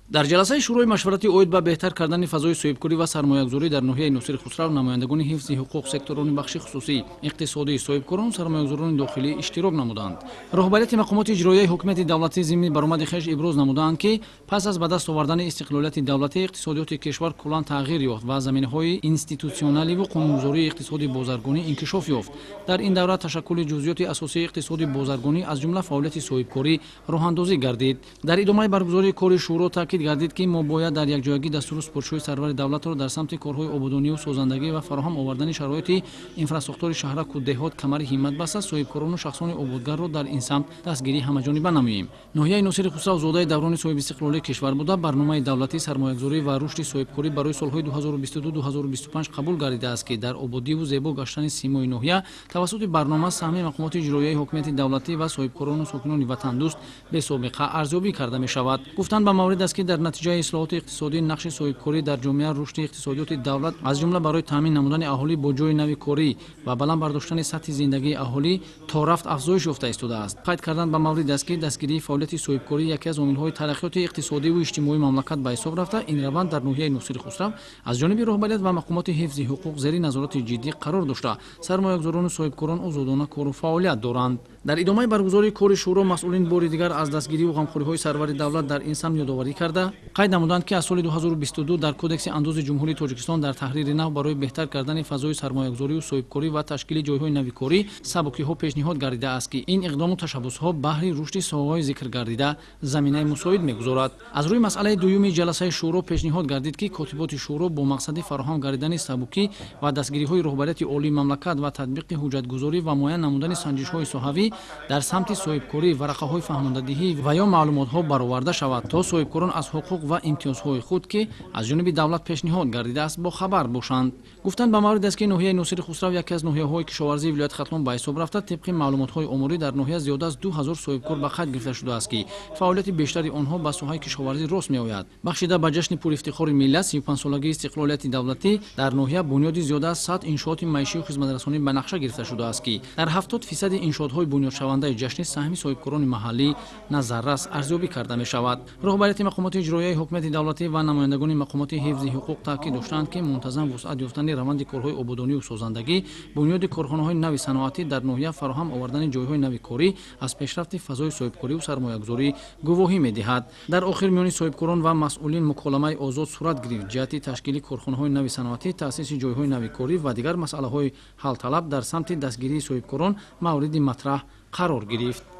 Дар ҷаласаи Шӯрои машваратӣ оид ба беҳтар кардани фазои соҳибкорӣ ва сармоягузорӣ дар ноҳияи Носири Хусрав намояндагони ҳифзи ҳуқуқ, секторони бахши хусусӣ, иқтисодӣ, соҳибкорону сармоягузорони дохилӣ иштирок намуданд. Роҳбарияти мақомоти иҷроияи ҳукумати давлатӣ зимни баромади хеш иброз намудаанд, ки пас аз ба даст овардани истиқлолияти давлатӣ иқтисодиёти кишвар куллан тағйир ёфт ва заминаҳои институтсионаливу қонунгузории иқтисоди бозаргонӣ инкишоф ёфт. Дар ин давра ташаккули ҷузъиёти асосии иқтисоди бозаргонӣ, аз ҷумла фаъолияти соҳибкорӣ, роҳандозӣ гардид. Дар идомаи баргузории кори шӯро таъкид гардид, ки мо бояд дар якҷоягӣ дастуру супоришҳои сарвари давлатро дар самти корҳои ободонию созандагӣ ва фароҳам овардани шароити инфрасохтори шаҳраку деҳот камари ҳиммат баста, соҳибкорону шахсони ободгарро дар ин самт дастгирии ҳамаҷониба намоем. Ноҳияи Носири Хусрав зодаи даврони соҳибистиқлолии кишвар буда, барномаи давлатии сармоягузорӣ ва рушди соҳибкорӣ барои солҳои 2022-2025 қабул гардидааст, ки дар ободиву зебо гаштани симои ноҳия тавассути барнома саҳми мақомоти иҷроияи ҳокимияти давлатӣ ва соҳибкорону сокинони ватандӯст бесобиқа арзёбӣ карда мешавад. Гуфтан ба маврид аст, ки дар натиҷаи ислоҳоти иқтисодӣ нақши соҳибкорӣ дар ҷомеа, рушди иқтисодиёти давлат, аз ҷумла барои таъмин намудани аҳолӣ бо ҷойи нави корӣ ва баланд бардоштани сатҳи зиндагии аҳолӣ то рафт афзоиш ёфта истодааст. Қайд кардан ба маврид аст, ки дастгирии фаъолияти соҳибкорӣ яке аз омилҳои тараққиёти иқтисодиву иҷтимоии мамлакат ба ҳисоб рафта, ин раванд дар ноҳияи Носири Хусрав аз ҷониби роҳбарият ва мақомоти ҳифзи ҳуқуқ зери назорати ҷиддӣ қарор дошта, сармоягузорону соҳибкорон озодона кору фаъолият доранд. Дар идомаи баргузории кори шӯро масъулин бори дигар аз дастгириву ғамхориҳои сарвари давлат дар ин самт ёдоварӣ карда, қайд намуданд, ки аз соли 2022 дар Кодекси андози Ҷумҳурии Тоҷикистон дар таҳрири нав барои беҳтар кардани фазои сармоягузорию соҳибкорӣ ва ташкили ҷойҳои нави корӣ сабукиҳо пешниҳод гардидааст, ки ин иқдому ташаббусҳо баҳри рушди соҳаҳои зикр гардида заминаи мусоид мегузорад. Аз рӯи масъалаи дуюми ҷаласаи шӯро пешниҳод гардид, ки котиботи шӯро бо мақсади фароҳам гардидани сабукӣ ва дастгириҳои роҳбарияти олии мамлакат ва татбиқи ҳуҷҷатгузорӣ ва муайян намудани санҷишҳои соҳавӣ дар самти соҳибкорӣ варақаҳои фаҳмондадиҳӣ ва ё маълумотҳо бароварда шавад, то соҳибкорон аз ҳуқуқ ва имтиёзҳои худ, ки аз ҷониби давлат пешниҳод гардидааст, бохабар бошанд. Гуфтан ба маврид аст, ки ноҳияи Носири Хусрав яке аз ноҳияҳои кишоварзии вилояти Хатлон ба ҳисоб рафта, тибқи маълумотҳои оморӣ дар ноҳия зиёда аз 2000 соҳибкор ба қайд гирифта шудааст, ки фаъолияти бештари онҳо ба соҳаи кишоварзӣ рост меояд. Бахшида ба ҷашни пурэфтихори миллат, 35-солагии истиқлолияти давлатӣ, дар ноҳия бунёди зиёда аз 100 иншооти маишию хизматрасонӣ ба нақша гирифта шудааст, ки дар 70% иншоотҳои бунёдшавандаи ҷашнӣ саҳми соҳибкорони маҳаллӣ назаррас арзёбӣ карда мешавад. Роҳбарияти мақомоти иҷроияи ҳукумати давлатӣ ва намояндагони мақомоти ҳифзи ҳуқуқ таъкид доштанд, ки мунтазам вусъат ёфтани раванди корҳои ободонию созандагӣ, бунёди корхонаҳои нави саноатӣ дар ноҳия, фароҳам овардани ҷойҳои нави корӣ аз пешрафти фазои соҳибкорию сармоягузорӣ гувоҳӣ медиҳад. Дар охир миёни соҳибкорон ва масъулин муколамаи озод сурат гирифт. Ҷиҳати ташкили корхонаҳои нави саноатӣ, таъсиси ҷойҳои нави корӣ ва дигар масъалаҳои ҳалталаб дар самти дастгирии соҳибкорон мавриди матраҳ қарор гирифт.